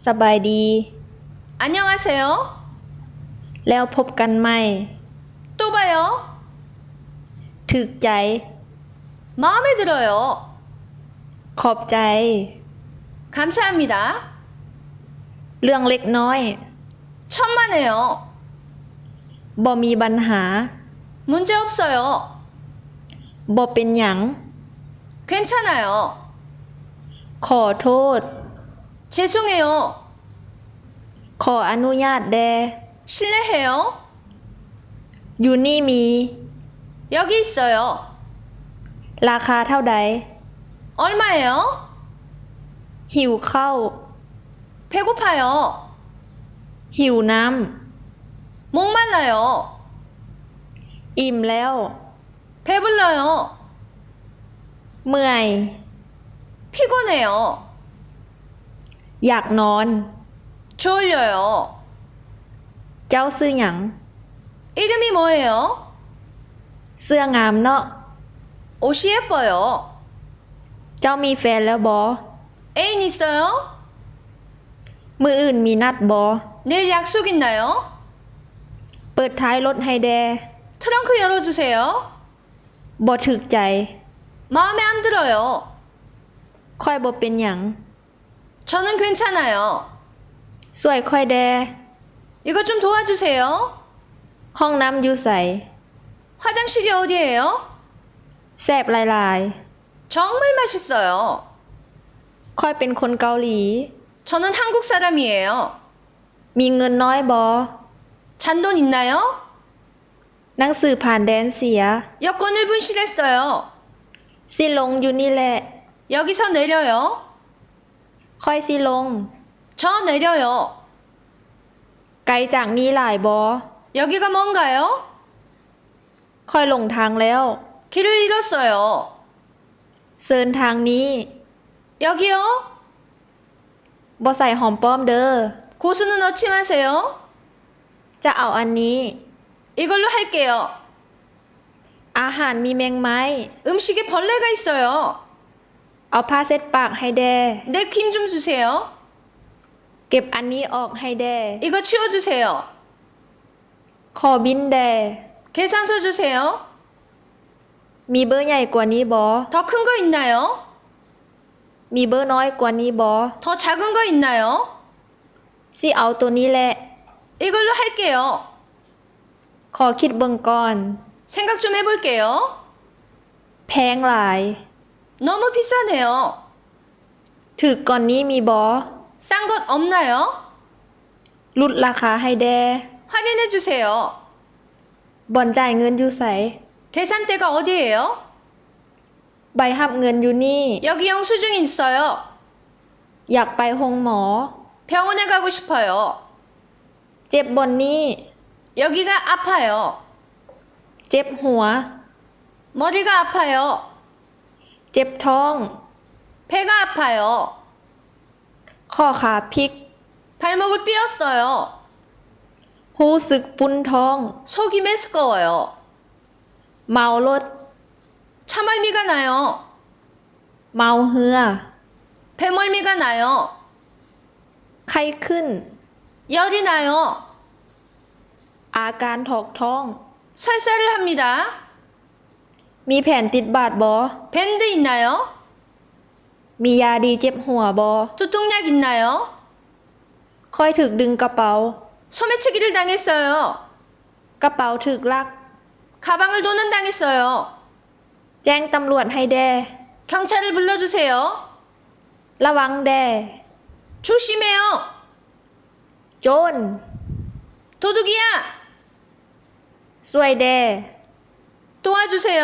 ສະບາຍດີ. 안녕하세요. ແລ້ວພົບກັນໃໝ່. 또 봐요. ຖືກໃຈ. 마음에 들어요. ຂອບໃຈ. 감사합니다. ເລື່ອງເລັກນ້ອຍ. 천만에요. ບໍ່ມີບັນຫາ. 문제없어요. ບໍ່ເປັນຫຍັງ. 괜찮아요. ຂໍໂທດ. 죄송해요. ຂໍອະນຸຍາດແດ່. 실례해요. ຢູ່ນີ້ມີ. 여기 있어요. ລາຄາເທົ່າໃດ? 얼마예요? ຫິວເຂົ້າ. 배고파요. ຫິວນ້ຳ. 목말라요. ອີ່ມແລ້ວ. 배불러요. ເມື່ອຍ. 피곤해요. ຢາກນອນ. 졸려요. ເຈົ້າຊື່ຫຍັງ? 이름이 뭐예요? ເສື້ອງາມເນາະ. 옷이 예뻐요. ເຈົ້າມີແຟນແລ້ວບໍ? 애인 있어요? ມື້ອື່ນມີນັດບໍ? 내일 약속 있나요? ເປີດທ້າຍລົດໃຫ້ແດ່. 트렁크 열어주세요. ບໍ່ຖືກໃຈ. 마음에 안 들어요. ຂ້ອຍບໍ່ເປັນຫຍັງ. 저는 괜찮아요. ຊ່ວຍຂ້ອຍແດ່. 이것 좀 도와주세요. ຫ້ອງນ້ຳຢູ່ໃສ? 화장실이 어디예요? ແຊບຫຼາຍໆ. 정말 맛있어요. ຂ້ອຍເປັນຄົນເກົາຫຼີ. 저는 한국 사람이에요. ມີເງິນນ້ອຍບໍ? 잔돈 있나요? ໜັງສືຜ່ານແດນເສຍ. 여권을 분실했어요. ຊິລົງຢູ່ນີ້ແຫຼະ. 여기서 내려요. ຂ້ອຍຊິລົງ. 저 내려요. ໄກຈາກນີ້ຫຼາຍບໍ? 여기가 먼가요? ຂ້ອຍຫຼົງທາງແລ້ວ. 길을 잃었어요. ເຊີນທາງນີ້. 여기요. ບໍ່ໃສ່ຫອມປ້ອມເດີ. 고수는 넣지 마세요. ຈະເອົາອັນນີ້. 이걸로 할게요. ອາຫານມີແມງໄມ້. 음식에 벌레가 있어요. ເອົາຜ້າເຊັດປາກໃຫ້ແດ່. 냅킨 좀 주세요. ເກັບອັນນີ້ອອກໃຫ້ແດ່. 이거 치워주세요. ຂໍບິນແດ່. 계산서 주세요. ມີເບີໃຫຍ່ກວ່ານີ້ບໍ? 더 큰 거 있나요? ມີເບີນ້ອຍກວ່ານີ້ບໍ? 더 작은 거 있나요? ຊິເອົາໂຕນີ້ແຫຼະ. 이걸로 할게요. ຂໍຄິດເບິ່ງກ່ອນ. 생각 좀 해볼게요. ແພງຫຼາຍ. 너무 비싸네요. ຖືກກ່ອນນີ້ມີບໍ? 싼 것 없나요? ຫຼຸດລາຄາໃຫ້ແດ່. 할인해 주세요. ບ່ອນຈ່າຍເງິນຢູ່ໃສ? 계산대가 어디예요? ໃບຮັບເງິນຢູ່ນີ້. 여기 영수증이 있어요. ຢາກໄປໂຮງໝໍ. 병원에 가고 싶어요. ເຈັບບ່ອນນີ້. 여기가 아파요. ເຈັບຫົວ. 머리가 아파요. ເຈັບທ້ອງ. 배가 아파요. ຂໍ້ຂາພິກ. 발목을 삐었어요. ຮູ້ສຶກປຸ້ນທ້ອງ. 속이 메스꺼워요. ເມົາລົດ. 차ܡܠ미가 나요. ເມົາເຮືອ. 배ܡܠ미가 나요. ໄຂ້ຂຶ້ນ. 열이 나요. ອາການຖອກທ້ອງ. 설사를 합니다. ມີແຜ່ນຕິດບາດບໍ? 밴드 있나요? ມີຢາດີເຈັບຫົວບໍ? 두통약 있나요? ຂ້ອຍຖືກດຶງກະເປົາ. 소매치기를 당했어요. ກະເປົາຖືກລັກ. 가방을 도난당했어요. ແຈ້ງຕຳຫຼວດໃຫ້ແດ່. 경찰을 불러주세요. ລະວັງແດ່. 조심해요. ໂຈນ. 도둑이야. ຊ່ວຍແດ່. 도와주세요.